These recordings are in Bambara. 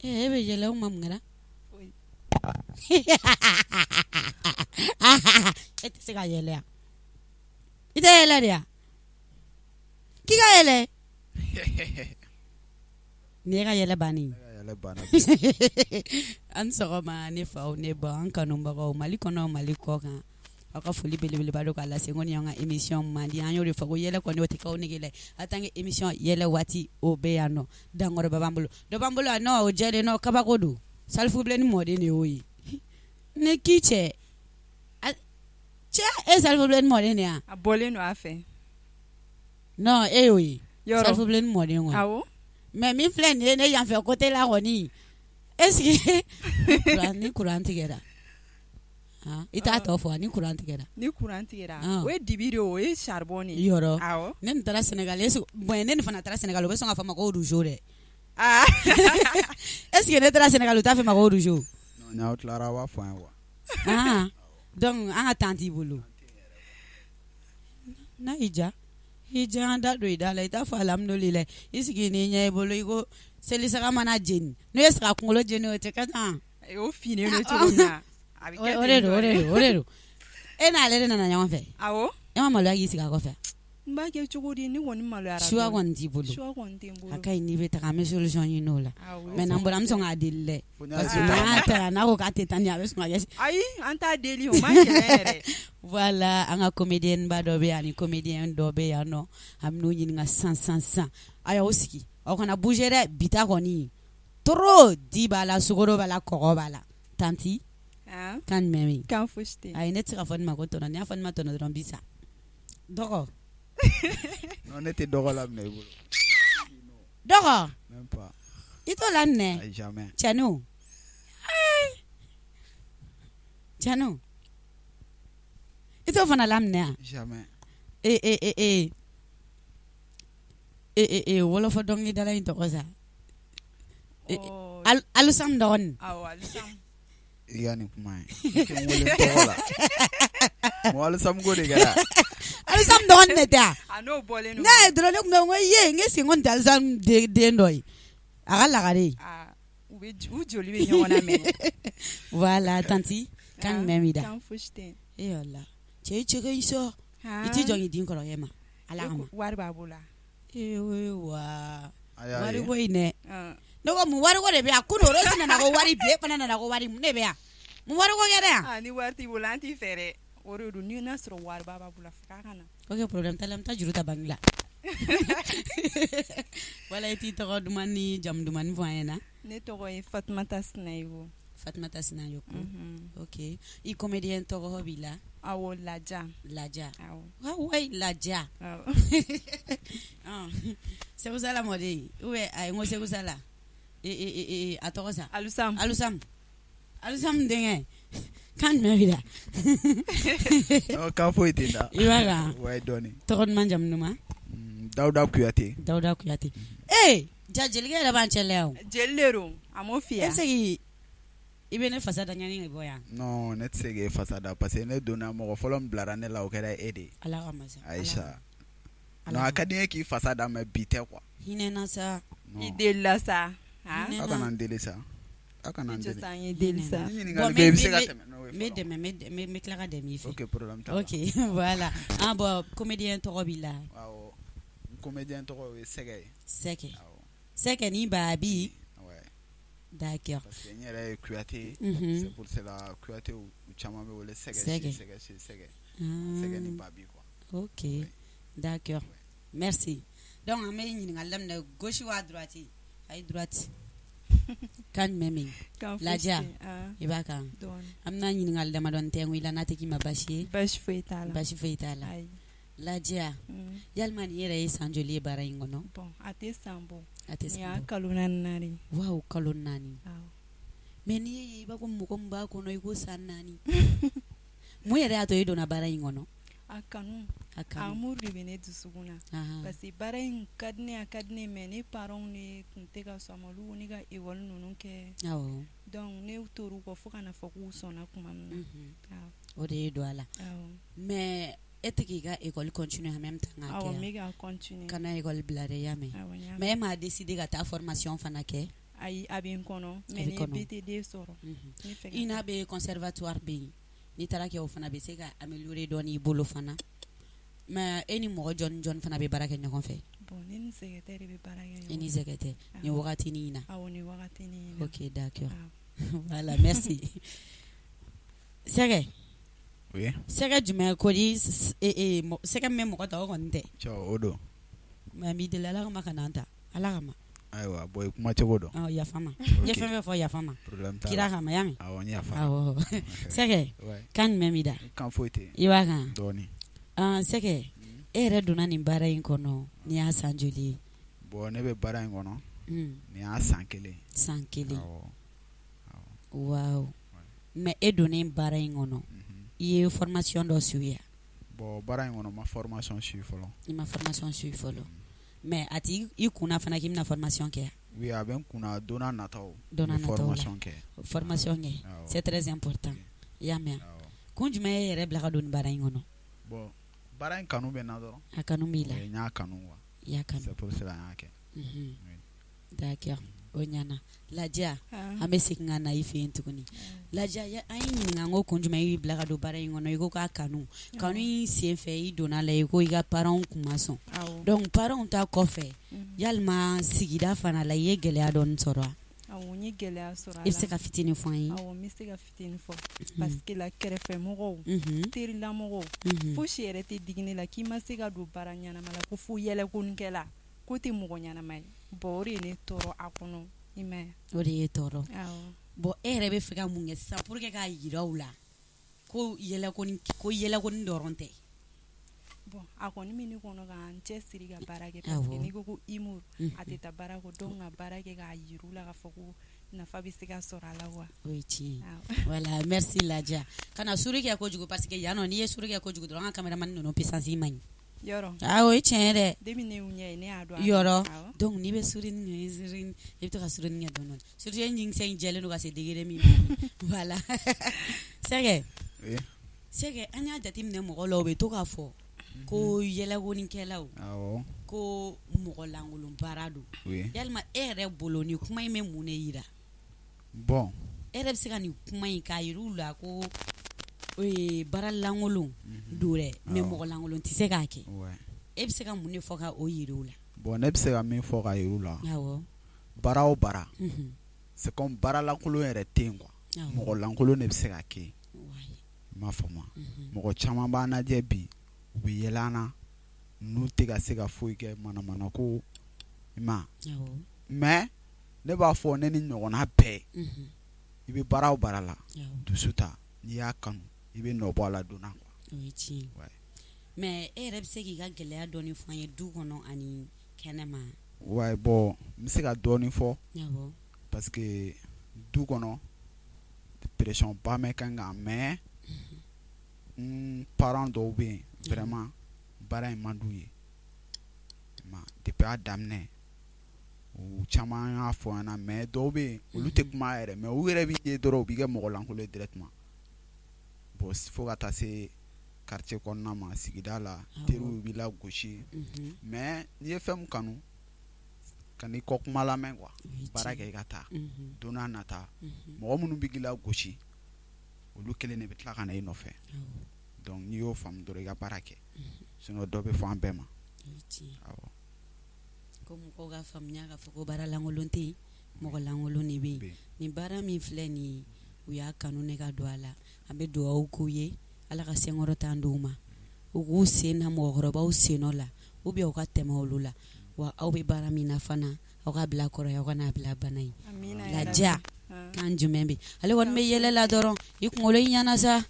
E bɛ yɛlɛ o ma mun kɛra? E tɛ se ka yɛlɛ yan, i tɛ yɛlɛ de yan k'i ka yɛlɛ nin y'e ka yɛlɛ bannen an sɔgɔma ne faw ne baw an kanubagaw Mali kɔnɔ Mali kɔ kan aw ka foli belebeleba don k'a lase ko nin y'an ka émission mandi an y'o de fɔ ko yɛlɛ kɔni o tɛ k'aw nege la en tant que émission yɛlɛ waati o bɛ yan nɔ dankɔrɔba b'an bolo dɔ b'an bolo yan nɔ o jɛlen nɔ kabako don Salifubilenni mɔden de y'o ye ne k'i cɛ cɛ e Salifubilenni mɔden de yan a bɔlen don a fɛ non e y'o ye Salifubilenni mɔden kɔni awɔ mais min filɛ nin ye ne yanfɛ côté la kɔni est-ce que ni courant tigɛra i t'a tɔ fɔ ni courant tigɛra ni courant tigɛra o ye dibi de o ye charbon de ye yɔrɔ ne nin taara Sénégal bon ne nin fana taara Sénégal u bɛ sɔn k'a fɔ ma ko rougeau dɛ est-ce que ne taara Sénégal u t'a fɔ ma ko rougeau n'aw tilara aw b'a fɔ an ye quoi donc an ka temps t'i bolo n'a y'i diya i diya an da don i da la i t'a fɔ alhamdulilayi i sigi n'i ɲɛ i bolo i ko selisaga mana jeni n'o ye saga kunkolo jeni o tɛ kɛ tan o finnen don cogo min na o de don o de don o de don e n'ale de nana ɲɔgɔn fɛ awɔ e ma maloya k'i sigi a kɔfɛ n b'a kɛ cogo di ne kɔni maloyara choix kɔni t'i bolo choix kɔni tɛ n bolo a ka ɲi n'i bɛ taga an bɛ solution ɲini o la mais n'an bɔra an bɛ sɔn k'a deli dɛ parce que n'a taara n'a ko k'a tɛ taa ni a bɛ sɔn ka kɛ ayi an t'a deli o man gɛlɛn yɛrɛ voilà an ka comédien ba dɔ bɛ yan ani comédien dɔ bɛ yan nɔ an bɛn'u ɲininka sisan sisan sisan a y'aw sigi aw kana bouger dɛ bi ta kɔni trop di b'a la sukaro b'a la kɔgɔ b'a la tantie kan jumɛn bɛ yen kan fosi tɛ ayi ne tɛ se ka fɔ nin ma ko tɔnɔ n'i y'a fɔ nin ma tɔnɔ dɔrɔn bi sa dɔgɔ non ne tɛ dɔgɔ laminɛ i bolo dɔgɔ même pas i t'o laminɛ ayi jamais cɛnin cɛnin i t'o fana laminɛ yan jamais e e e e e e e wɔlɔfɔ dɔnkilidala in tɔgɔ sa Alusam dɔgɔnin awɔ Alusam i ka nin kuma ye i tɛ n wele n tɔgɔ la mɔgɔ Alusam ko de kɛra Alusam dɔgɔnin de tɛ wa a n'o bɔlen don ne y'a ye dɔrɔn ne tun bɛ n ko ye n ko est-ce que n ko nin tɛ Alusam den dɔ ye a ka lagare u bɛ u joli bɛ ɲɔgɔn na mɛnɛ voilà tantie kan jumɛn b'i da kan fosi tɛ yen e Ala cɛ i cɛ ka ɲi sa i t'i jɔ k'i di n kɔrɔkɛ ma Ala kama wari b'a bolo ee wa wari ko in dɛ ne ko mun wari ko de bɛ yan kunun Rose nana ko wari bi e fana nana ko wari mun de bɛ yan mun wari ko kɛra yan ni wari t'i bolo an t'i fɛ dɛ o de don ni n'a sɔrɔ wari b'a bolo f'a ka na ok problème t'a la n bɛ taa juru ta banque la voilà i t'i tɔgɔ duman ni jamu duman fɔ an ɲɛna ne tɔgɔ ye Fatumata Sinayogo Fatumata Sinayogo ok i comédien tɔgɔ b'i la awɔ Laja Laja wayi Laja Segu Sala mɔden ou bien ayi n ko Segu Sala a tɔgɔ sa Alusam Alusam Alusam denkɛ kan jumɛn b'i la kan foyi tɛ n da i b'a kan wayi dɔɔni tɔgɔ duman jamu duman Dawuda Kuyate Dawuda Kuyate ee ja jelikɛ yɛrɛ b'an cɛla yan jeli de don a m'o f'i ye e bɛ se k'i i bɛ ne fasa da ɲani ka bɔ yan non ne tɛ se k'e fasa da parce que ne donna mɔgɔ fɔlɔ min bilara ne la o kɛra e de ye Ala ka masa Ayisa non a ka di n ye k'i fasa da mais bi tɛ quoi hinɛ n na sa i delila sa aw kana n deli sa aw kana n deli an ye deli sa ni ɲininkali bɛ yen i bɛ se ka tɛmɛ n'o ye n bɛ dɛmɛ n bɛ tila ka dɛmɛ i fɛ ok problème t'a la ok voilà ah bon comédien tɔgɔ b'i la awɔ n comédien tɔgɔ o ye Sɛgɛ ye Sɛgɛ Sɛgɛ ni Babi d'accord parce que n yɛrɛ ye Kuyate ye c'est pour cela Kuyate u caman bɛ wele Sɛgɛ Sɛgɛ Sɛgɛ Sɛgɛ ni Babi quoi ok d'accord merci donc an bɛ ɲininkali daminɛ gauche ou à droite ayi droite kan jumɛn bɛ yen Laja i b'a kan an bɛna ɲininkali damadɔni tɛnku i la n'a tɛ k'i ma baasi ye baasi foyi t'a la baasi foyi t'a la Laja yalima nin yɛrɛ ye san joli ye baara in kɔnɔ bon a tɛ san bɔ a tɛ nin y'a kalo 4nan de ye waw kalo 4 mais n'i ye i b'a ko mɔgɔ min b'a kɔnɔ i ko san 4 mun yɛrɛ y'a to i donna baara in kɔnɔ a kanu a amour de bɛ ne dusukun na parce que baara in ka di ne a ka di ne mais ne parents de tun tɛ ka sɔn a ma olu ko ne ka école ninnu kɛ donc ne tor'u kɔ fo ka na fɔ k'u sɔnna tuma min na o de ye don a la mais E tɛ k'i ka école continuer en même temps k'a kɛ Awɔ, n bɛ k'a continuer. Kana école bila dɛ, i y'a mɛn? Awɔ, n y'a mɛn. Mais e m'a décider ka taa formation fana kɛ? Ayi, a bɛ n kɔnɔ mais ni n ye BTD sɔrɔ, n bɛ fɛ ka INA bɛ conservatoire bɛ yen, n'i taara kɛ o fana bɛ se ka améliorer dɔɔnin i bolo fana. Mais e ni mɔgɔ jɔn jɔn fana bɛ baara kɛ ɲɔgɔn fɛ? Bon, ne ni Zɛkɛtɛ de bɛ baara kɛ ɲɔgɔn fɛ. E ni Zɛkɛtɛ nin wagati in na? Awɔ, nin wagati in na. Ok, d'accord. Voilà, merci. Sɛgɛ. Oui. Sɛgɛ jumɛn ko di sɛgɛ min bɛ mɔgɔ ta o kɔni tɛ. Cɛ o don. Mais n b'i deli Ala kama kana n ta Ala kama. Ayiwa bon i kuma cogo dɔn. Ɔ yafa n ma. N ye fɛn fɛn fɔ yafa n ma. Problème t'a la. Kira kama i y'a mɛn. Awɔ n yafara. Awɔ Sɛgɛ kan jumɛn b'i da? Kan foyi tɛ yen. I b'a kan? Dɔɔnin. Sɛgɛ e yɛrɛ donna nin baara in kɔnɔ nin y'a san joli ye? Bon ne bɛ baara in kɔnɔ nin y'a san kelen. San kelen. Awɔ. Waaw mais e donnen baara in kɔnɔ i ye formation dɔ suivi wa? Bon baara in kɔnɔ n ma formation suivi fɔlɔ. I ma formation suivi fɔlɔ mais a t'i kunna fana k'i bɛna formation kɛ wa? Oui a bɛ n kunna don n'a nataw don n'a nataw la formation kɛ. Formation kɛ c'est très important i y'a mɛn wa? Kun jumɛn y'e yɛrɛ bila ka don nin baara in kɔnɔ? Bon baara in kanu bɛ n na dɔrɔn. A kanu b'i la. N y'a kanu quoi. I y'a kanu. C'est pour cela n y'a kɛ. Unhun. D'accord o ɲɛna Ladiya an bɛ segin ka na i fɛ yen tuguni Ladiya an y'i ɲininka ko kun jumɛn y'i bila ka don baara in kɔnɔ i ko k'a kanu kanu in senfɛ i donna la i ko i ka parents kun ma sɔn donc parents ta kɔfɛ yalima sigida fana la i ye gɛlɛya dɔɔni sɔrɔ wa? Awɔ n ye gɛlɛya sɔrɔ a la. I bɛ se ka fitinin fɔ an ye? Awɔ n bɛ se ka fitinin fɔ parce que la kɛrɛfɛmɔgɔw terilamɔgɔw fosi yɛrɛ tɛ digi ne la k'i ma se ka don baara ɲɛnama la ko fo yɛlɛkonikɛla k'o tɛ mɔgɔ ɲɛnama ye bon o de ye ne tɔɔrɔ a kɔnɔ i m'a ye. O de y'e tɔɔrɔ. Awɔ. Bon e yɛrɛ bɛ fɛ ka mun kɛ sisan pour que k'a jira u la ko yɛlɛkoni ko yɛlɛkoni dɔrɔn tɛ. Bon a kɔni bɛ ne kɔnɔ ka n cɛ siri ka baara kɛ parce que n'i ko ko humour a tɛ taa baara kɔ donc ka baara kɛ k'a jira u la k'a fɔ ko nafa bɛ se ka sɔrɔ a la quoi. O ye tiɲɛ ye. Voilà merci Ladiya kana sourire kɛ kojugu parce que yan nɔ n'i ye sourire kɛ kojugu dɔrɔn an ka cameraman ninnu puissance man ɲi. Yɔrɔ. Ah o ye tiɲɛ ye dɛ. Depuis ne y'u ɲɛ ye ne y'a dɔn. Yɔrɔ donc n'i bɛ sourire kɛ i bɛ to ka sourire kɛ dɔɔnin dɔɔnin surtout e ɲinkisɛ in jɛlen don ka se degré min ma voilà Sɛgɛ. Oui. Sɛgɛ an y'a jateminɛ mɔgɔw la u bɛ to k'a fɔ ko yɛlɛkonikɛlaw. Awɔ. Ko mɔgɔ lankolon baara don. Oui. Yalima e yɛrɛ bolo nin kuma in bɛ mun de jira? Bon. E yɛrɛ bɛ se ka nin kuma in k'a jira u la ko baara lankolon don dɛ mais mɔgɔ lankolon tɛ se k'a kɛ. E bɛ se ka mun de fɔ ka o jira u la? Bon ne bɛ se ka min fɔ k'a jira u la. Awɔ. Baara o baara. Unhun. C'est comme baara lankolon yɛrɛ tɛ yen quoi. Awɔ. Mɔgɔ lankolon de bɛ se k'a kɛ. I m'a faamu wa? Mɔgɔ caman b'an lajɛ bi u bɛ yɛlɛ an na n'u tɛ ka se ka foyi kɛ manamana ko i ma ye. Awɔ. Mais ne b'a fɔ ne ni ɲɔgɔnna bɛɛ. Unhun. I bɛ baara o baara la. Awɔ. Dusu ta n'i y'a kanu i bɛ nɔ bɔ a la joona quoi. O ye tiɲɛ ye. Ouais. Mais e yɛrɛ bɛ se k'i ka gɛlɛya dɔɔni fɔ an ye du kɔnɔ ani kɛnɛma? Ouais bon n bɛ se ka dɔɔni fɔ. Awɔ. Parce que du kɔnɔ pression ba bɛ kɛ n kan mais n parents dɔw bɛ yen vraiment baara in man d'u ye. Depuis a daminɛ u caman y'a fɔ n ɲɛna mais dɔw bɛ yen olu tɛ kuma yɛrɛ mais u yɛrɛ b'i ye dɔrɔn u b'i kɛ mɔgɔ lankolon ye directement bon fo ka taa se quartier kɔnɔna ma sigida la teriw b'i lagosi mais n'i ye fɛn min kanu kan'i kɔ kuma lamɛn quoi baara kɛ i ka taa don n'a nata mɔgɔ minnu bɛ k'i lagosi olu kelen de bɛ tila ka na i nɔfɛ donc n'i y'o faamu dɔrɔn i ka baara kɛ sinon dɔ bɛ fɔ an bɛɛ ma. Awɔ. Ko mɔgɔw ka faamuya k'a fɔ ko baara lankolon tɛ yen mɔgɔ lankolon de bɛ yen nin baara min filɛ nin ye u y'a kanu ne ka don a la an bɛ dugawu k'u ye Ala ka senkɔrɔta d'u ma u k'u sen na mɔgɔkɔrɔbaw sennɔ la ou bien u ka tɛmɛ olu la wa aw bɛ baara min na fana aw ka bila kɔrɔ ye aw kana bila bana ye Ladiya kan jumɛn bɛ ale kɔni bɛ yɛlɛ la dɔrɔn i kunkolo in ɲɛna sa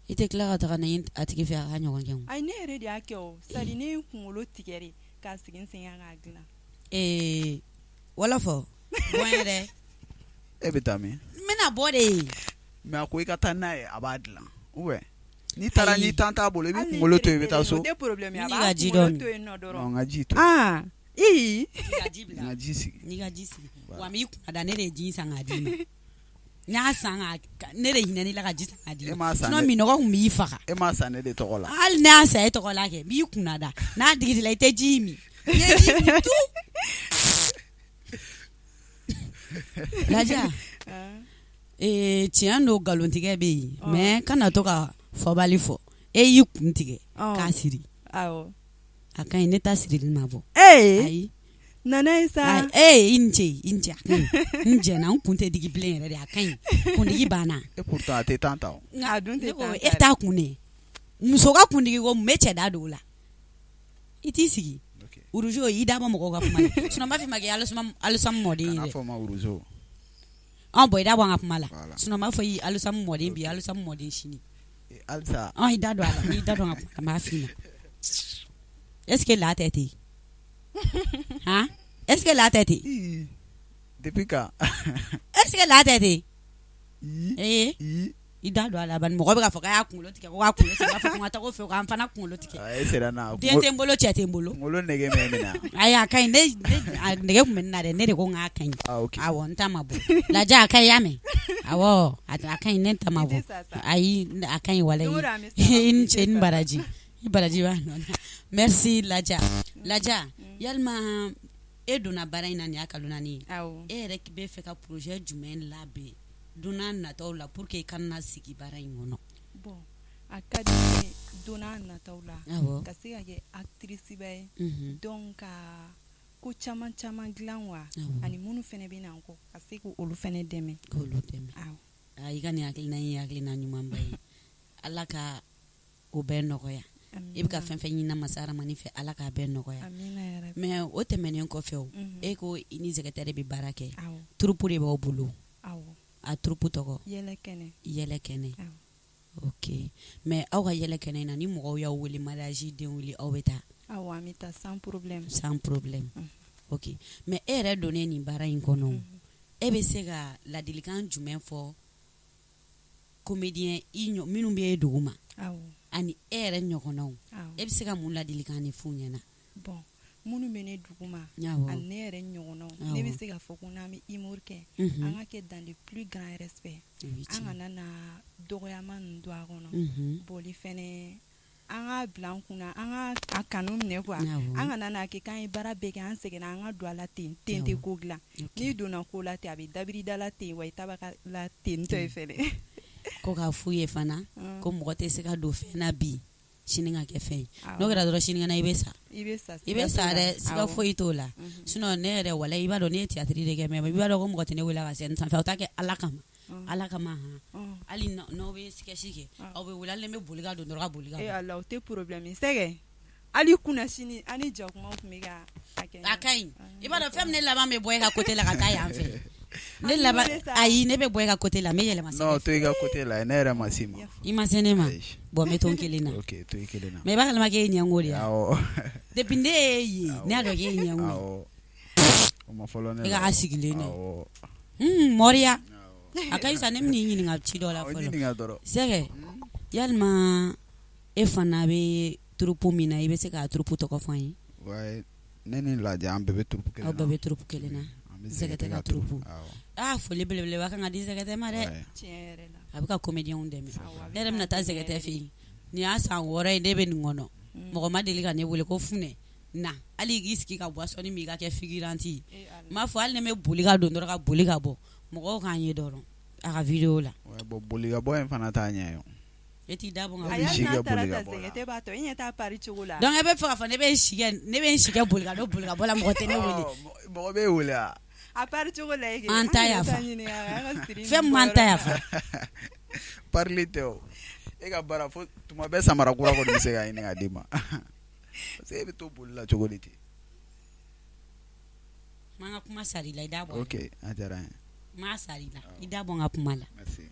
i tɛ tila ka taga ni a tigi fɛ a ka ɲɔgɔn kɛ ayi ne yɛrɛ de y'a kɛ o c'est à dire ne ye n kunkolo tigɛ de k'a sigi n sen kan k'a dilan ee wɔlɔfɔ bɔ yɛrɛ e bɛ taa min n bɛna bɔ de ye mais a ko i ka taa n'a ye a b'a dilan ou bien n'i taara ni temps t'a bolo i b'i kunkolo to yen i bɛ taa so o tɛ problème ye a N'i ka b'a ji kunkolo dɔɔni. to yen nɔ dɔrɔn n ka ji to aa ii N'i ka ji bila n ka ji sigi n'i ka ji sigi wa n b'i kunna da ne de ye ji in san k'a d'i ma. N y'a san ne de hinɛ la ka ji san k'a d'i E m'a san sinon ne- minnɔgɔ tun b'i faga E m'a san ne de tɔgɔ la. Hali ne y'a san e tɔgɔ la kɛ n b'i kunna da n'a digir'i la i tɛ ji in min n'i ye ji min tu Laja ee tiɲɛ don nkalontigɛ bɛ yen mais kana to ka fɔbali fɔ e y'i kun tigɛ k'a siri a ka ɲi ne ta sirili ma bɔ ayi Nana ye sa ee i ni ce i ni ce a ka ɲi n jɛna n kun tɛ digi bilen yɛrɛ de a ka ɲi kundigi banna Et pourtant a tɛ temps ta o. A dun tɛ Ne ko temps e ta t'a kun de muso ka kundigi ko mun bɛ cɛ da don o la i t'i sigi Ok. Uruzo i da bɔ mɔgɔw ka kuma la sinon n b'a f'i ma k'i ye Alusam mɔden ye Kana dɛ fɔ n ma Uruzo. Ɔn bon i da bɔ an ka kuma la Voilà. sinon n b'a fɔ i Alusam mɔden bi Alusam mɔden sini Eh, Halisa ɔn i da don a la n'i da don an ka kuma la n b'a f'i ɲɛna est ce que la tɛ ten han est ce que la tɛ ten Ii, depuis quand? Est ce que la tɛ ten Ii, ee ii. I da don a la bani mɔgɔ bɛ k'a fɔ k'a y'a kunkolo tigɛ ko k'a kunkolo tigɛ n b'a fɔ ko n ka taga o fɛ yen k'an fana kunkolo tigɛ Ah, e sera n'a den tɛ n bolo cɛ tɛ n bolo kunkolo nege bɛ minɛ. Ayi a ka ɲi ne a nege tun bɛ ne na dɛ ne de ko n k'a ka ɲi Ah, ok. Awɔ n ta ma bɔ lajɛ a ka ɲi i y'a mɛn awɔ a ka ɲi ne ta ma I bɔ tɛ sa sa. Ayi a ka ɲi walayi Don o don an bɛ sa i ni ce i ni baraji i baraji b'a nɔ na merci Laja Laja yalima e donna baara in na nin y'a kalo 4 ye Awɔ. E yɛrɛ bɛ fɛ ka projet jumɛn labɛn don n'a nataw la pour que i kana sigi baara in kɔnɔ Bon a ka di ne ye don n'a nataw la awɔ ka se ka kɛ actrice ba ye unhun donc ka ko caman caman dilan wa awɔ ani minnu fana bɛ na n kɔ ka se k'olu fana dɛmɛ k'olu dɛmɛ awɔ aa i ka nin hakilina in ye hakilina ɲumanba ye Ala ka o bɛɛ nɔgɔya i bɛ ka fɛn fɛn ɲini masa Aramani fɛ Ala k'a bɛɛ nɔgɔya amina yarabi mais o tɛmɛnen kɔfɛ o Mhm. e ko i ni Zɛkɛtɛ de bɛ baara kɛ awɔ troupe de b'aw bolo awɔ a troupe tɔgɔ yɛlɛ kɛnɛ yɛlɛ kɛnɛ awɔ ok mais aw ka yɛlɛ kɛnɛ in na ni mɔgɔw y'aw wele mariage denkunli aw bɛ taa awɔ an bɛ taa sans problème sans problème Mhm. ok mais e yɛrɛ donnen nin baara in kɔnɔ Mhm. e bɛ se ka ladilikan jumɛn fɔ comédien i ɲɔ minnu bɛ e duguma awɔ ani e yɛrɛ ɲɔgɔnnaw awɔ e bɛ se ka mun ladilikan de f'u ɲɛna bon minnu bɛ ne duguma awɔ ani ne yɛrɛ ɲɔgɔnnaw Awɔ. ne bɛ se k'a fɔ ko n'an bɛ humour kɛ Mhm. an ka kɛ dans le plus grand respect O ye an tiɲɛ. kana na dɔgɔyama ninnu don a kɔnɔ Mhm. bɔli fɛnɛ an ka bila an kunna an ka a kanu minɛ quoi Awɔ. an kana n'a kɛ k'an ye baara bɛɛ kɛ an sɛgɛnna an ka don a la ten ten tɛ Awɔ. ko dilan Ok. n'i donna ko la ten a bɛ dabiri da la ten wa i ta b'a ka la ten tɔ ye fɛnɛ ko k'a f'u ye fana Mm. ko mɔgɔ tɛ se ka don fɛn na bi sini ka kɛ fɛn ye Awɔ. n'o kɛra dɔrɔn sinikɛnɛ i bɛ sa i bɛ sa i bɛ siga sa t'o la. dɛ siga Awɔ. foyi t'o la Mhm. sinon ne yɛrɛ walayi i b'a dɔn ne ye théâtre de kɛ mais i b'a dɔn ko mɔgɔ tɛ ne wele a ka scène sanfɛ aw t'a kɛ Ala kama Mm. Ala kama han Mm. hali n'aw bɛ sketch kɛ Ah. aw bɛ wele hali ne bɛ boli ka don dɔrɔn ka boli ka e bɔ ala o tɛ problème ye sɛgɛ hali kunna sini an ni jakuma tun bɛ ka a kɛ a ka ɲi i b'a dɔn fɛn min ne laban bɛ bɔ e ka côté la ka taa yan fɛ ne An laban wele sa. Ayi ne bɛ bɔ e ka côté la n bɛ yɛlɛma Non, sɛgɛ to i ka côté la ne yɛrɛ ma s'i ma. I ma se ne ma Ayi. bon n bɛ to n kelen na Ok, to i kelen na. Mais i b'a kalama k'e ye ɲɛngo de ye Awɔ. Depuis ne y'e ye ne y'a dɔn k'e ye ɲɛngo ye Awɔ. O ma fɔlɔ ne E la. ka sigilen dɛ Awɔ. Mɔriya a ka ɲi sa ne bɛn'i ɲininka ci dɔ la Awɔ, fɔlɔ ɲininka dɔrɔn. Sɛgɛ yalima e fana bɛ troupe min na i bɛ se k'a troupe tɔgɔ fɔ an ye Ouais, ne ni Lajɛ an bɛɛ bɛ troupe kelen Aw na. bɛɛ bɛ troupe kelen na An bɛ Zɛkɛtɛ ka ka troupe. troupe. Awɔ. Aa foli belebeleba kan ka di Zɛkɛtɛ ma dɛ Ouais. Tiɲɛ yɛrɛ la a bɛ ka comédienw dɛmɛ Awɔ, a bɛ ne yɛrɛ bɛna k'an taa dɛmɛ Zɛkɛtɛ yɛrɛ fɛ yen nin y'a san 6 ye ne bɛ nin kɔnɔ Mm. mɔgɔ ma deli ka ne wele ko Funɛ na hali i k'i sigi ka boisson min i ka kɛ figurante ye E ala. n b'a fɔ hali ne bɛ boli ka don dɔrɔn ka boli ka bɔ mɔgɔw k'an ye dɔrɔn a ka vidéo la Ouais, bon boli ka bɔ in fana t'a ɲɛ ye o. E t'i da bɔ n A ka bɛ y'a si n'a kɛ taara boli ta ka bɔ la. Zɛkɛtɛ b'a tɔ i ɲɛ t'a pari cogo la Donc e bɛ fɛ k'a fɔ ne bɛ n si kɛ ne bɛ n si kɛ boli ka don boli ka bɔ la mɔgɔ tɛ ne wele Ɔ, mɔgɔ b'e wele wa? A pari cogo la e kɛ An ta yɛrɛ yafa. t'a ɲininka an ka siri Fɛn nin min m'an bɔ ta yɔrɔ yafa Parili tɛ o. E ka baara fo tuma bɛɛ samara kura kɔni bɛ se ka ɲini ka d'i ma. Parce que e bɛ to boli la cogo di ten? N ma n ka kuma sari la i da bɔ a la. Ok, a diyara n ye. N m'a sari la i da bɔ n ka kuma la Merci.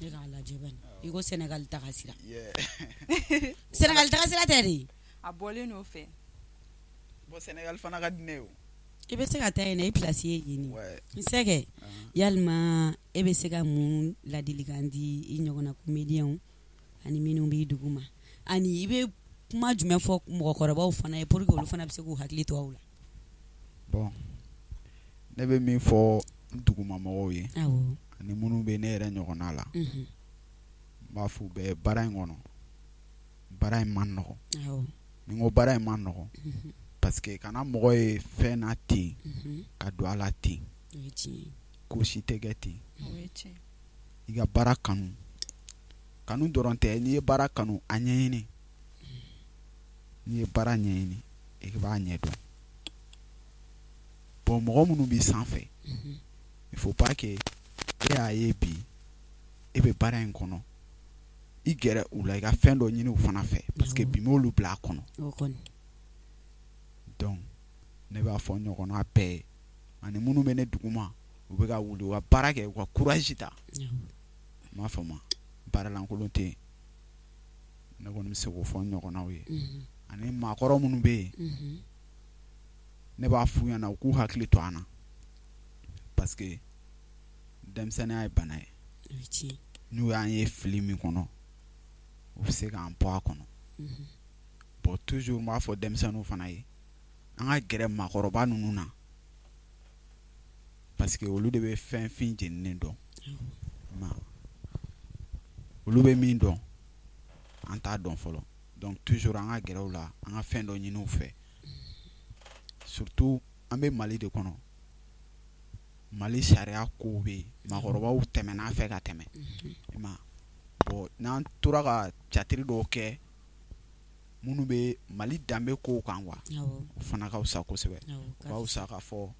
Ne k'a lajɛ bani i ko Sénégal taga sira Yeah. Sénégal taga sira tɛ de A bɔlen n'o fɛ Bon Sénégal fana ka di ne ye o. I bɛ se ka taa yen i place ye yen Ouais. n sɛgɛ Uh-huh. yalima e bɛ se ka mun ladilikan di i ɲɔgɔnna comédienw ani minnu b'i dugu ma ani i bɛ kuma jumɛn fɔ mɔgɔkɔrɔbaw fana ye pour que olu fana bɛ se k'u hakili to aw la Bon. Ne bɛ min fɔ n dugumamɔgɔw ye ani minnu bɛ ne yɛrɛ ɲɔgɔnna la, n b'a f'u bɛɛ baara in kɔnɔ, baara in man nɔgɔn. Ni n ko baara in man nɔgɔn, parce que kana mɔgɔ ye fɛn na ten ka don a la ten, ko si tɛ kɛ ten. I ka baara kanu, kanu dɔrɔn tɛ, n'i ye baara kanu a ɲɛɲini, n'i ye baara ɲɛɲini i b'a ɲɛdɔn. Bon, mɔgɔ minnu b'i sanfɛ, il faut pas que e y'a ye bi e bɛ baara in kɔnɔ, i gɛrɛ u la, i ka fɛn dɔ ɲini u fana fɛ, parce que bi m'olu bila a kɔnɔ. Donc ne b'a fɔ ɲɔgɔnna bɛɛ ye ani minnu bɛ ne duguma, u bɛ ka wuli, u ka baara kɛ, u ka courage ta. N m'a faamu, baaralankolon tɛ yen. Ne kɔni bɛ se k'o fɔ n ɲɔgɔnnaw ye. Ani maakɔrɔ minnu bɛ yen, ne b'a f'u ɲɛna u k'u hakili to an na, parce que denmisɛnninya ye bana ye. N'u y'an ye fili min kɔnɔ, u bɛ se k'an bɔ a kɔnɔ. Bon, toujours n b'a fɔ denmisɛnninw fana ye, an ka gɛrɛ maakɔrɔba ninnu na, parce que olu de bɛ fɛn fin jeninen dɔn. Olu bɛ min dɔn, an t'a dɔn fɔlɔ. Donc toujours an ka gɛrɛ u la, an ka fɛn dɔ ɲini u fɛ. Surtout an bɛ Mali de kɔnɔ, Mali sariya kow bɛ yen, maakɔrɔbaw tɛmɛna fɛ ka tɛmɛ. Bon, n'an tora ka théâtre dɔw kɛ minnu bɛ Mali danbe kow kan quoi, o fana ka fisa kosɛbɛ. O ka fisa k'a fɔ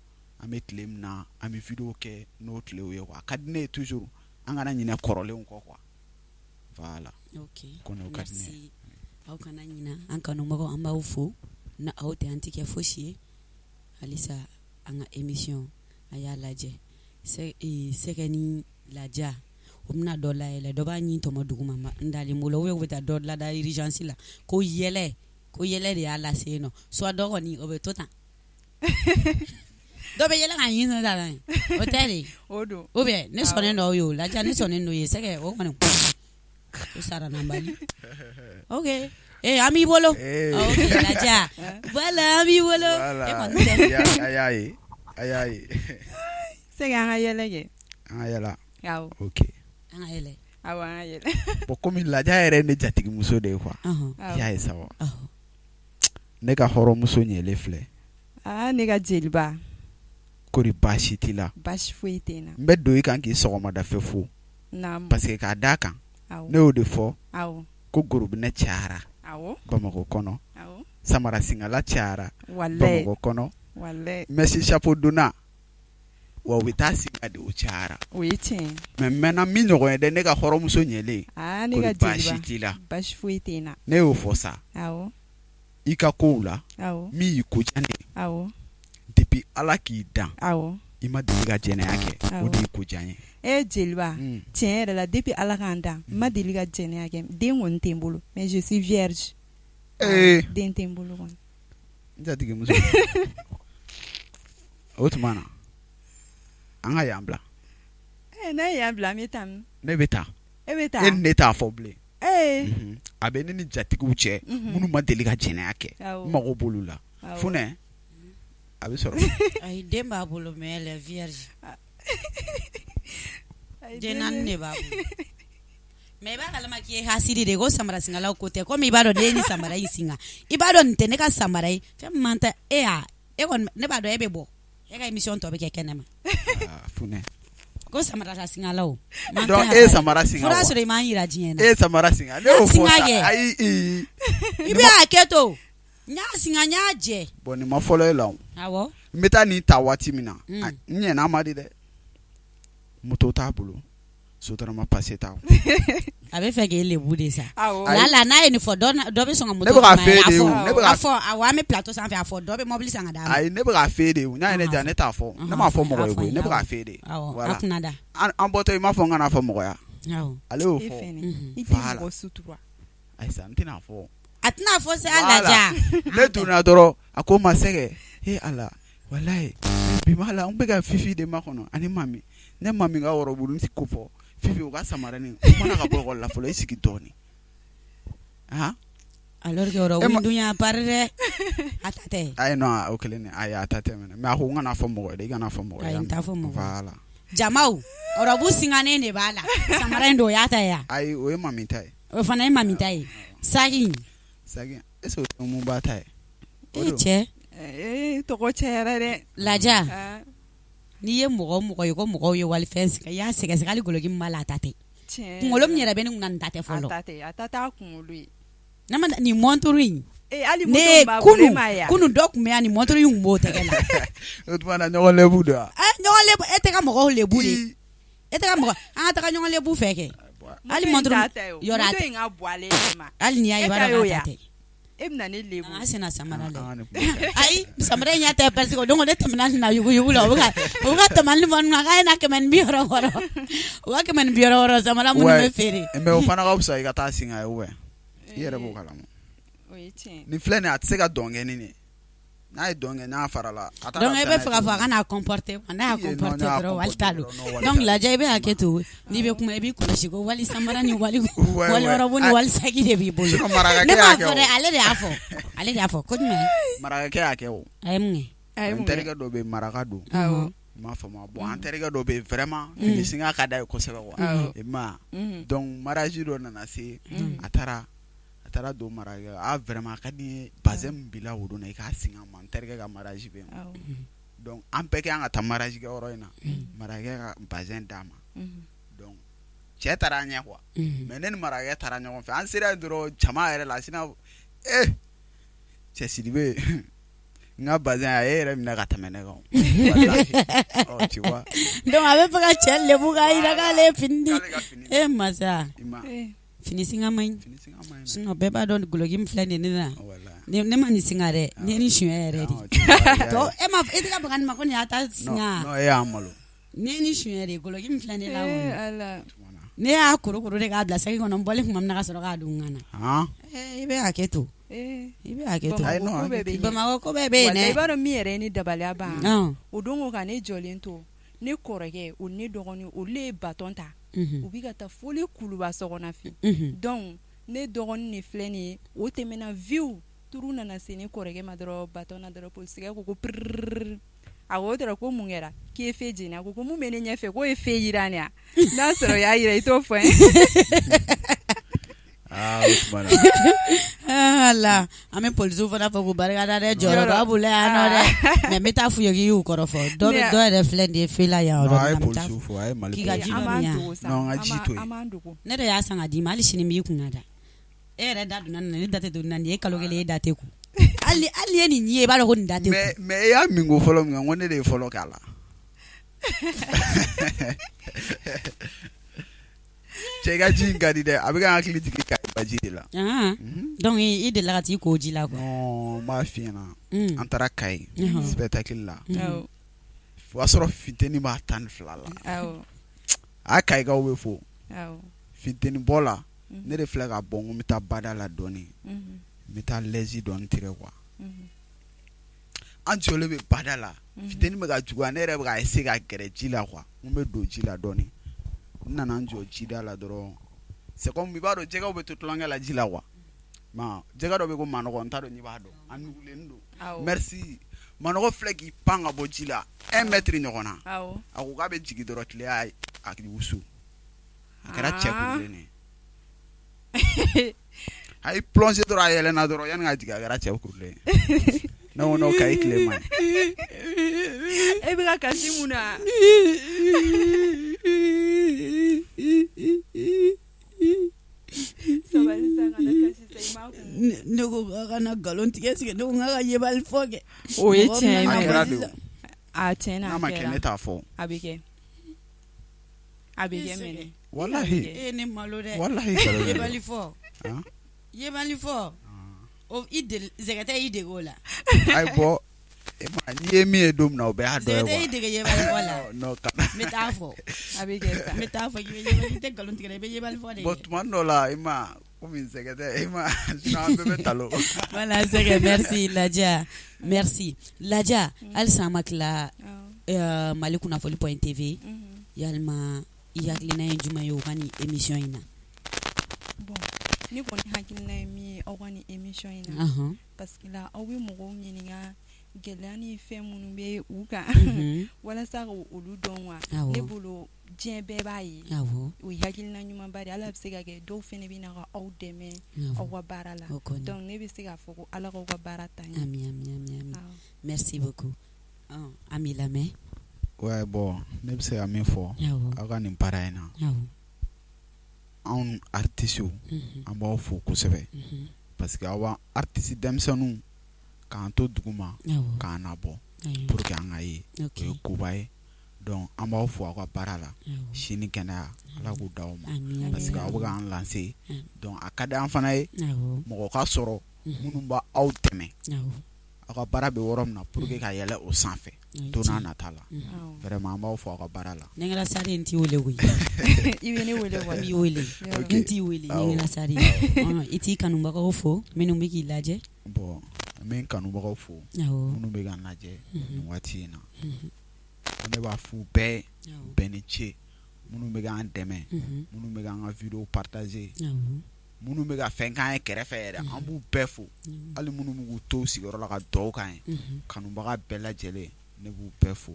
an bɛ tile min na, an bɛ vidéo kɛ n'o tilew ye quoi. A ka di ne ye toujours an kana ɲinɛ kɔrɔlenw kɔ quoi, voilà. Kɔni o ka di ne ye. Aw kana ɲinɛ an kanubagaw, an b'aw fo. Na aw tɛ, an tɛ kɛ fosi ye. Halisa an ka émission, a y'a lajɛ, Sɛgɛ ni Laja, o bɛna dɔ layɛlɛ, dɔ b'a ɲin tɔmɔ duguma n dalen bolo, ou bɛ taa dɔ lada urgence la ko yɛlɛ, ko yɛlɛ de y'a lase yen nɔ, soit dɔ kɔni o bɛ to tan, dɔ bɛ yɛlɛ ka ɲin ta o tɛ de, o don, ou bien ne sɔnnen dɔw ye o Laja, ne sɔnnen dɔ ye Sɛgɛ o kɔni o saranabali. Ok, ee an b'i bolo. Ok Laja, voilà, an b'i bolo. E kɔni tɛ. A y'a ye, a y'a ye. Sɛgɛ, an ka yɛlɛ kɛ. An ka yɛlɛ. Awɔ. Ok. An ka yɛlɛ. Awɔ, an ka yɛlɛ. Bon, komi Laja yɛrɛ ye ne jatigimuso de ye quoi. I y'a ye sa wa? Ne ka hɔrɔnmuso ɲɛlen filɛ. Aa, ne ka jeliba. Kori baasi t'i la? Baasi foyi tɛ n na. N bɛ don i kan k'i sɔgɔmada fɛ fo. Naamu. Parce que k'a d'a kan. Awɔ. Ne y'o de fɔ. Awɔ. Ko gorobinɛ cayara. Awɔ. Bamakɔ kɔnɔ. Awɔ. Samara singala cayara. Walayi. Bamakɔ kɔnɔ. Walayi. Mèche chapeau donna wa u bɛ taa singa de, o cayara. O ye tiɲɛ ye. Mais n mɛnna min ɲɔgɔn ye dɛ, ne ka hɔrɔnmuso ɲɛlen. Aa, ne ka Kori baasi jeliba. t'i la? Baasi foyi tɛ n na. Ne y'o fɔ sa. Awɔ. I ka kow la. Awɔ. Min y'i ko diya ne ye. Awɔ. Depuis Ala k'i dan. Awɔ. I ma deli ka jɛnɛya kɛ. O de y'i ko diya n ye. E jeliba, tiɲɛ yɛrɛ la, depuis Ala k'an dan, n ma deli ka jɛnɛya kɛ. Den kɔni tɛ n bolo, mais je suis vierge. Ee! Den tɛ n bolo kɔni. N jatigimuso, o tuma na an ka yan bila. Ee, n'a ye yan bila, an bɛ taa min? Ne bɛ taa. E bɛ taa? E ni ne t'a fɔ bilen. Ee! A bɛ ne ni jatigiw cɛ minnu ma deli ka jɛnɛya kɛ. N mago b'olu la. Funɛ, a bɛ sɔrɔ. Ayi, den b'a bolo, mais elle est vierge. Den naani de b'a bolo. Mais i b'a kalama k'i ye hasidi de ye ko samara singalaw ko tɛ, komi i b'a dɔn ne ye nin samara in singa, i b'a dɔn nin tɛ ne ka samara ye, fɛn min man ta e y'a e kɔni, ne b'a dɔn e bɛ bɔ, e ka émission tɔ bɛ kɛ kɛnɛ ma. Funɛ. Ko samara singalaw. Donc e ye samara singa wa? Fo n'a sɔrɔ i m'an jira diɲɛ na. E ye samara singa, ne y'o fɔ sa, ayi. I bɛ hakɛ to. N y'a singa, n y'a jɛ. Bon, nin ma fɔlɔ e la o. Awɔ. N bɛ taa nin ta waati min na, n ɲɛna ma di dɛ. Moto t'a bolo, Sotrama passé t'a kun. A bɛ fɛ k'e lebu de sa. Awɔ. Lala n'a ye nin fɔ, dɔ bɛ sɔn ka moto Ne bɛ k'a f'e de ye o, ne bɛ a fɔ, awɔ, an bɛ plateau sanfɛ, a fɔ dɔ bɛ mobili san ka d'a ma. Ayi, ne bɛ k'a f'e de ye o, n'a ye ne diya ne t'a fɔ, ne m'a fɔ mɔgɔ ye koyi, ne bɛ k'a f'e de ye. Awɔ, Voilà. a kunna da. An bɔtɔ i m'a fɔ n kana fɔ mɔgɔ ye. Awɔ. Ale y'o E fɔ. fɛnɛ, i tɛ Voilà. mɔgɔ sutura. Ayi sa, n tɛna fɔ. A tɛna fɔ sa Laja. Ne donna dɔrɔn, a ko n ma Sɛgɛ, e Ala, walayi bi b'a la, n bɛ ka Fifi de makɔnɔ ani Mami. Ne Mami ka wɔrɔburu ko fɔ Fifi, u ka samaranin, u mana ka bɔ école la fɔlɔ, i sigi dɔɔnin. Han? Alors que robe dun y'a part dɛ, a ta tɛ. Ayi non o kelen ayi a ta tɛ mais a ko n kana fɔ mɔgɔ ye dɛ, i kana fɔ mɔgɔ ye. Ayi n t'a fɔ mɔgɔ ye. Voilà. Jamaw robe singanen de b'a la samara in don o y'a ta ye wa? Ayi o ye mami ta ye. O fana ye mami ta ye sac in. Sac in est ce que o tɛ Umuba ta ye? E cɛ. Ee tɔgɔ cayara dɛ. Laja. N'i ye mɔgɔ o mɔgɔ ye ko mɔgɔw ye walifɛn singa i y'a sɛgɛsɛgɛ hali doloki min b'a la a ta tɛ. Tiɲɛ. Kunkolo min yɛrɛ bɛ ne kunna nin ta tɛ fɔlɔ. A ta tɛ, a ta t'a kunkolo ye. Ne ma nin montre in. Ee hali moto min b'a bolo e m'a ye wa? Kunun dɔ tun bɛ yan nin montre in tun b'o tɛgɛ la. O tuma na ɲɔgɔn lebu don wa? Ɲɔgɔn lebu e tɛ ka mɔgɔw lebu de. E tɛ ka mɔgɔ an ka taga ɲɔgɔn lebu fɛ kɛ. Hali montre yɔrɔ moto in ka bon ale yɛrɛ ma. Hali n'i y'a ye i b'a dɔn k'a ta tɛ. E bɛna ne lebu. An sen na samara la. Ayi samara in y'a ta parce que o don ne tɛmɛna nin na yuguyugu la u bɛ ka tamani bɔ n na k'a ye na 160 u ka 160 samara minnu bɛ feere. Mais o fana ka fisa i ka taa singa ye ou bien i yɛrɛ b'o kalama. O ye tiɲɛ. Nin filɛ nin ye a tɛ se ka dɔn kɛ ni nin ye. N'a ye dɔn kɛ n'a farala. Donc e bɛ fɛ k'a fɔ a kana comporter quoi n'a y'a comporter dɔrɔn wali ta don donc Lajɛ i bɛ hakɛ to n'i bɛ kuma i b'i kɔlɔsi ko wali samara ni wali robe ni wali sac de b'i bolo ne m'a fɔ dɛ ale de y'a fɔ ale de y'a fɔ ko jumɛn marakakɛ y'a kɛ o a ye mun kɛ n terikɛ dɔ bɛ yen maraka don i m'a faamu bon an terikɛ dɔ bɛ yen vraiment fini singa ka d'a ye kosɛbɛ quoi i m'a ye donc mariage dɔ nana se a taara a taara don marakakɛ a vraiment a ka di n ye bazin min b'i la o don na i k'a singa n ma n terikɛ ka mariage bɛ yen donc an bɛɛ ka kan ka taa mariage kɛ yɔrɔ in na marakakɛ ka bazin d'a ma donc cɛ taara an ɲɛ quoi mais ne ni marakakɛ taara ɲɔgɔn fɛ an sera yen dɔrɔn jama yɛrɛ la sina ee cɛ Sidibe n ka bazin a ye yɛrɛ minɛ ka tɛmɛ ne kan walahi tu vois donc a bɛ fɛ ka cɛ lebu k'a jira k'ale ye fini di e masa fini singa man ɲi sinon bɛɛ b'a dɔn doloki min filɛ nin ye ne na ne ma nin singa dɛ nin ye nin suɲɛ yɛrɛ de tɔ e ma e tɛ ka baga nin ma ko nin y'a ta singa non e y'an malo nin ye nin suɲɛ de doloki min filɛ ne la ne y'a korokoro de k'a bila saki kɔnɔ n bɔlen tuma min na ka sɔrɔ k'a don n kan na i bɛ hakɛ to i bɛ hakɛ to Bamakɔ ko bɛɛ bɛ yen dɛ i b'a dɔn min yɛrɛ ye ne dabaliya ban o don ko ka ne jɔlen to ne kɔrɔkɛ o ne dɔgɔnin olu ye bâton ta u bɛ ka taa foli kuluba sɔgɔnafin donc ne dɔgɔnin de filɛ nin ye o tɛmɛna viw turu nana se ne kɔrɔkɛ ma dɔrɔn bâton na dɔrɔn polisikɛ ko ko prrrr a ko dɔrɔn ko mun kɛra k'i ye feu jeni a ko ko mun bɛ ne ɲɛfɛ k'o ye feu jira ne ya n'a sɔrɔ y'a jira i t'o fɔ n ye la an bɛ polisiw fana fo k'u barika da dɛ jɔyɔrɔba b'u la yan nɔ dɛ mais n bɛ taa f'u ye k'i y'u kɔrɔfɔ dɔ yɛrɛ filɛ nin ye feu la yan k'i ka ji dɔ min yan ne de y'a san ka d'i ma hali sini n b'i kunna da e yɛrɛ da donna nin na ne da tɛ don nin na nin ye kalo kelen e da tɛ ko hali ye nin ye i b'a dɔn ko nin da tɛ ko mais e y'a min ko fɔlɔ min kɛ n ko ne de ye fɔlɔ k'a la cɛ ka ji in ka di dɛ a bɛ ka n hakili jigin Kayi baji de la donc i delila ka t'i ko ji la quoi non n b'a f'i ɲɛna an taara Kayi spectacle la o y'a sɔrɔ funteni b'a 12 la a Kayikaw bɛ fo funteni bɔ la ne de filɛ ka bɔ n ko n bɛ taa bada la dɔɔnin n bɛ taa lɛsi dɔɔnin tigɛ quoi an jɔlen bɛ bada la funteni bɛ ka juguya ne yɛrɛ bɛ ka essayer ka gɛrɛ ji la quoi n bɛ don ji la dɔɔnin n nana n jɔ jida la dɔrɔn c'est comme i b'a dɔn jɛgɛw bɛ to tulonkɛ la ji la quoi jɛgɛ dɔ bɛ ko manɔgɔ n t'a dɔn n'i b'a dɔn a nugulennin don merci manɔgɔ filɛ k'i pan ka bɔ ji la 1 mètre ɲɔgɔn na a ko k'a bɛ jigin dɔrɔn tile y'a wusu a kɛra cɛ kurulen ye a ye plongé dɔrɔn a yɛlɛnna dɔrɔn yanni ka jigin a kɛra cɛ kurulen ye ne ko non Kayi tile man ɲi e bɛ ka kasi mun na sabali sa kana kasi sa i m'a kun ne ko k'a kana nkalon tigɛ sigi ne ko n k'a ka yebali fɔ kɛ o ye tiɲɛ ye a kɛra de a tiɲɛ na n'a ma kɛ ne t'a fɔ a bɛ kɛ a bɛ kɛ mɛnɛ walahi e ye ne malo dɛ walahi yebali fɔ yebali fɔ o i deli Zɛkɛtɛ y'i dege o la ayi bɔ n'i ye min ye don min na o bɛɛ y'a dɔ ye Zɛkɛtɛ y'i dege yebali fɔ la non kana n bɛ taa fɔ a bɛ kɛ sa n bɛ taa fɔ k'i bɛ yebali i tɛ nkalon tigɛ dɛ i bɛ yebali fɔ de bon tuma dɔ la i ma komi Zɛkɛtɛ i ma sinon an bɛɛ bɛ talo voilà Zɛkɛ merci Ladiya merci Ladiya halisa an ma tila Mali kunnafoni point TV yalima i hakilina ye jumɛn ye u ka nin émission in na bon Ne kɔni hakilina ye min ye aw ka nin émission in na, parce que la aw bɛ mɔgɔw ɲininka gɛlɛya ni fɛn minnu bɛ u kan walasa ka olu dɔn wa ne bolo diɲɛ bɛɛ b'a ye o ye hakilina ɲumanba de ala bɛ se ka kɛ dɔw fana bɛ na ka aw dɛmɛ aw ka baara la donc ne bɛ se k'a fɔ ko ala k'aw ka baara taa ɲɛ. Ami ami ami merci beaucoup an b'i lamɛn. Ouais bon ne bɛ se ka min fɔ aw ka nin baara in na anw artistes an b'aw fo kosɛbɛ parce que aw b'an artiste denmisɛnninw k'an to duguma k'an nabɔ pour que an ka ye o ye koba ye donc an b'aw fo aw ka baara la si ni kɛnɛya ala k'u d'aw ma parce que aw bɛ k'an lancer donc a ka di an fana ye mɔgɔ ka sɔrɔ minnu b'aw aw dɛmɛ aw ka baara bɛ yɔrɔ min na pour que ka yɛlɛ o sanfɛ don n'a nata la vraiment an b'aw fo aw ka baara la. Ɲɛgɛnna sari n t'i wele koyi. I bɛ ne wele wa? N b'i wele n t'i wele ɲɛgɛnna sari i t'i kanubagaw fo minnu bɛ k'i lajɛ. Bon n bɛ n kanubagaw fo minnu bɛ ka n lajɛ nin waati in na ne b'a f'u bɛɛ bɛɛ ni ce minnu bɛ k'an dɛmɛ minnu bɛ k'an ka vidéo partager minnu bɛ ka fɛn k'an ye kɛrɛfɛ yɛrɛ an b'u bɛɛ fo hali minnu bɛ k'u to u sigiyɔrɔ la ka dugawu k'an ye kanubaga bɛɛ lajɛlen ne b'u bɛɛ fo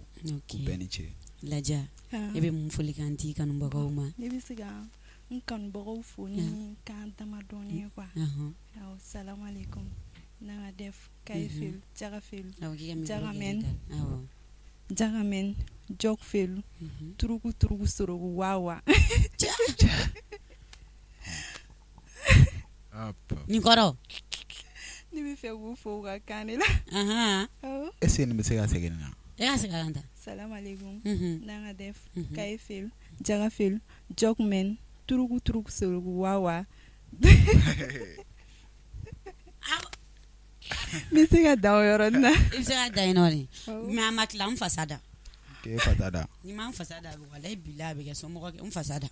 k'u bɛɛ ni ce. Laja e bɛ mun folikan di kanubagaw ma? Ne bɛ se ka n kanubagaw fo ni kan damadɔni ye quoi awɔ salamalekum nanga def kaye felu jaga felu jagamɛn jagamɛn jɔk felu turuku turuku soroku wawa Nin kɔrɔ ne bɛ fɛ k'u fo u ka kan de la est-ce que nin bɛ se ka segin nin kan e ka segin a kan tan salamalekum nanga def kaye felu jaga felu jɔk mɛn turuku turuku soroku wawa n bɛ se ka dan o yɔrɔnin na i bɛ se ka dan yen nɔ de mais a ma tila n fasa da k'e fasa da ni ma n fasa da walayi bilahi a bɛ kɛ somɔgɔ n fasa da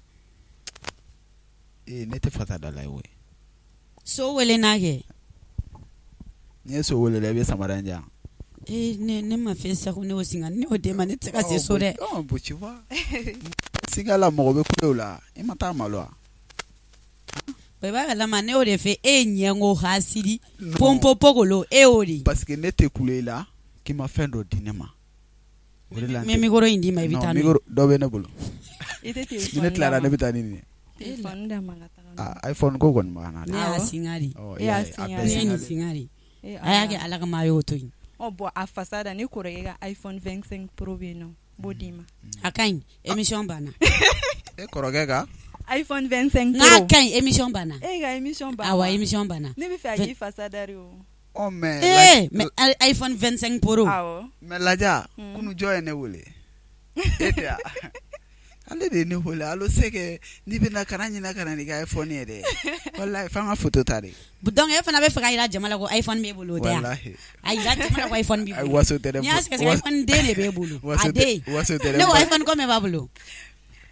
ee ne tɛ fasa da la ye koyi so wele n'a kɛ n'i ye so wele la i bɛ samara in di yan ee ne ma fɛn sago ne y'o singa ne y'o d'e ma ne tɛ se ka se so dɛ bon tu vois singa la mɔgɔ bɛ kule o la i ma taa malo wa i b'a kalama ne y'o de fɛ e ye ɲɛngo hasidi ponpopogolo e y'o de parce que ne tɛ kule i la k'i ma fɛn dɔ di ne ma o de la n bɛ micro in d'i ma i bɛ taa n'o ye dɔ bɛ ne bolo i tɛ ni ne tilara ne bɛ taa ni nin ye téléphone d'a ma ka taga ah iPhone ko kɔni b'an na ne y'a singa de e E y'a singa ne ye nin singa de a y'a kɛ ala kama a y'o to yen ɔ bon a fasa da ne kɔrɔkɛ ka iPhone 25 Pro bɛ yen nɔ n b'o d'i ma a ka ɲi émission banna e kɔrɔkɛ ka iPhone 25 n'a Pro ka ɲi émission banna e ka émission banna awa émission banna ne bɛ fɛ a k'i fasa da de o ɔ mais ee mais iPhone 25 Pro awɔ mais Laja kunu jɔn ye ne wele e tɛ wa ale de ye ne wele allo c'est que n'i bɛna kana ɲinɛ ka na n'i ka iPhone ye dɛ walahi f'an ka photo ta de donc e fana bɛ fɛ k'a jira jama la ko iPhone b'e bolo o tɛ wa walahi a jira jama la ko iPhone b'i ayi bolo waso tɛ dɛ n'i y'a sɛgɛsɛgɛ iPhone den de b'e bolo waso a den tɛ waso tɛ dɛ ne ko iPhone combien b'a bolo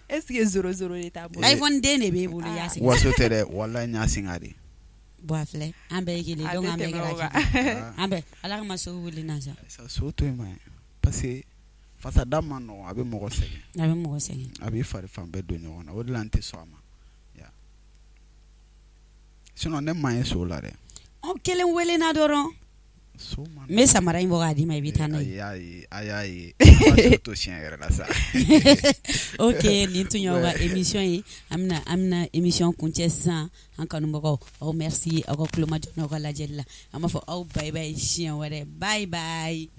est ce que zéro zéro de t'a bolo iPhone den de b'e bolo i y'a sɛgɛsɛgɛ waso tɛ dɛ walahi n y'a singa de bon a filɛ an bɛɛ ye kelen A donc tɛ an bɛɛ tɛmɛ o kɛra kan. kelen an bɛɛ ala kama so wuli na sa sa so to yen ma parce que fasada man nɔgɔn a bɛ mɔgɔ sɛgɛn a bɛ mɔgɔ sɛgɛn a b'i fari fan bɛɛ don ɲɔgɔn na o de la n tɛ sɔn a ma ya sinon ne man ye so la dɛ ɔ kelen wele na dɔrɔn so man n bɛ samara in bɔ k'a d'i ma i bɛ taa n'a ye a y'a ye a y'a ye a so to siɲɛ yɛrɛ la sa ok nin tun y'aw ka émission ye an bɛna émission kuncɛ sisan an kanubagaw aw merci aw ka tulomajɔ n'aw ka lajɛli la an b'a fɔ aw bye bye siɲɛ wɛrɛ bye bye.